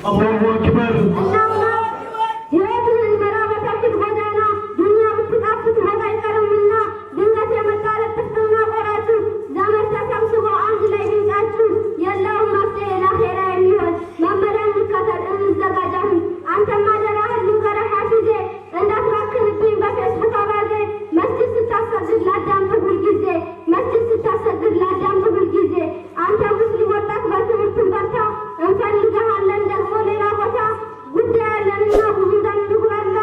الله أكبر። እናማ ሕይወትህን ምራ በተውሂድ ጎዳና። ዱንያ ብትጣፍጥ ሞት አይቀርምና፣ ድንገት የመጣ ጥፍጥና ቆራጩ ዘመድ ተሰብስቦ አንድ ላይ ድምጻችሁ የለውም መፍትሄ ለአኼራ የሚሆን። መመሪያ እንከተል፣ እንዘጋጅ አሁን። አንተም አደራህን ልንገርህ ሐፊዜ፣ እንዳትባክንብኝ በፌስቡክ አባዜ። መስጂድ ስታሰግድ ላዳምጥ ሁልጊዜ፣ መስጂድ ስታሰግድ ላዳምጥ ሁልጊዜ። አንተ ሙስሊም ወጣት በትምህርትን በርታ፣ እንፈልግሃለን ደግሞ ሌላ ቦታ። ጉዳይ አለንና ብዙ እንዳንጉላላ፣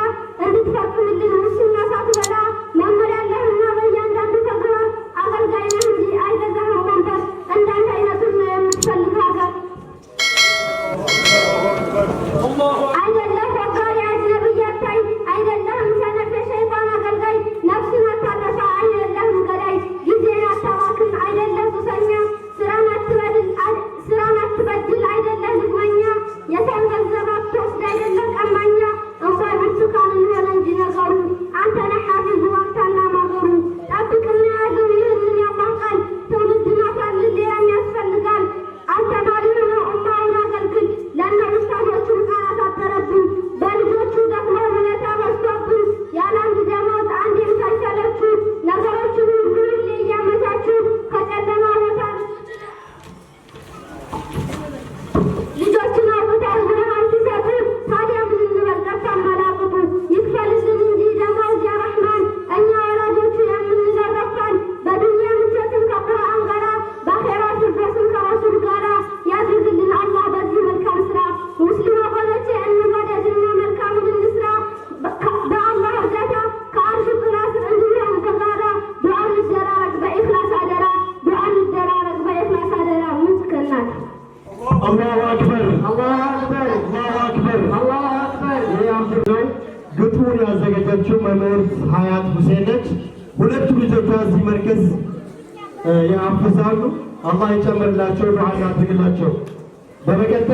እንድትፈጽምልን ሙስና ሳትበላ። መመሪያ አለህና በእያንዳንዱ ተግባር፣ አገልጋይ ነህ እንጂ አይገዛህም ወንበር። እንዳንተ አይነቱን ነው የምትፈልግ ሀገር። አይደለህ ወጋሪ አጅነብይ አታይ፣ አይደለህም ሰነፍ የሸይጣን አገልጋይ። ነፍስን አታጠፋ፣ አይደለህም ገዳይ። ጊዜን አታባክን፣ አይደለህ ሱሰኛ። ስራን አትበድል፣ አይደለህ ልግመኛ። የሰውን ገንዘብ አትወስድ፣ አይደለህ ቀማኛ። እንኳን ብርቱካንን ሆነ እንጂ ነገሩ፣ አንተ ነህ ሐፊዙ ዋልታና ማገሩ። ጠብቅና ያዘው ይህንን የአላህ ቃል፣ ትውልድን አሳልል፣ ሌላም ያስፈልጋል። አስተማሪ ሆኖ ኡማውን አገልግል። ለእነ ኡስታዞቹም ቃላት አጠረብን፣ በልጆቹ ደግሞ ውለታ በዝቶብን፣ ያለ አንድ ደመወዝ አንዴም ሳይሰለቹ ነገሮችን ሁሉ ሁሌ እያመቻቹ፣ ከጨለማ ቦታ ልጆችን አውጥተው ብርሃን ሲሰጡ፣ ታዲያ ምን እንበል? ጠፋን መላቅጡ። ይክፈልልን እንጂ ደመወዝ ያ ረሕማን፣ እኛ ወላጆቹ የምንለው ጠፋን። በዱንያ ምቾትን ከቁርአን ጋራ፣ በአኼራ ፊርዶስን ከረሱል ጋራ ያድርግልን አላህ በዚህ መልካም ስራ። ሙስሊም ወገኖቼ፣ እንዋደድና መልካሙን እንስራ። በአላህ እርዳታ ከአርሹ ጥላ ስር እንድንሆን በጋራ። ዱዓ እንደራረግ በኢኽላስ አደራ፣ ዱዓ እንደራረግ በኢኽላስ አደራ። ሙት ከናት። الله أكبر። الله أكبر። الله أكبر። الله أكبر። ይህ አምድ ነው። ግጥሙን ያዘጋጀችው መምህርት ሀያት ሁሴን ነች። ሁለቱ ልጆቿ እዚህ መርከዝ ያፍዛሉ። አላህ ይጨምርላቸው፣ ዱዓ እናድርግላቸው። በመቀጠል